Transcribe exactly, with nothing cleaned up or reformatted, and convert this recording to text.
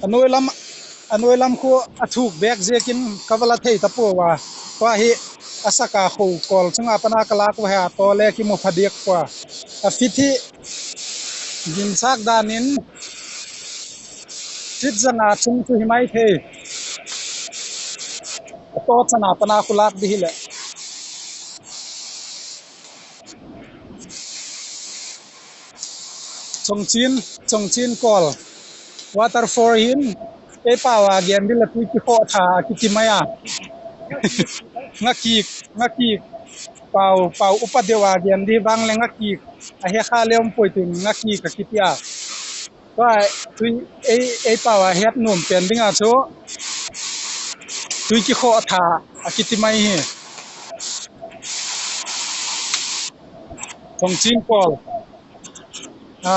Anoi lam, anoi lam khu athuk bek jeh in kavala thei tapouva. Tua hi asaka kho kol chunga pana kalak uva hi ato le kimu pha dek poi. A feet hi ginsak dan in feet janga chung chu hi mai thei. Ato chana pana khu lak di hile. Chongchin, Chongchin kol. Waterfall hin, ei pao a gen di le tui kikhoh tha kiti mai a. Ngakik, ngakik. Pao, pao upa deu a gen di vang le ngakik. Ahe kha le um poi tin ngakik akiti a. Tua tui, ei, ei pao a het nom pen dinga chu tui kikhoh tha akiti mai hi. Chongchin kol. A,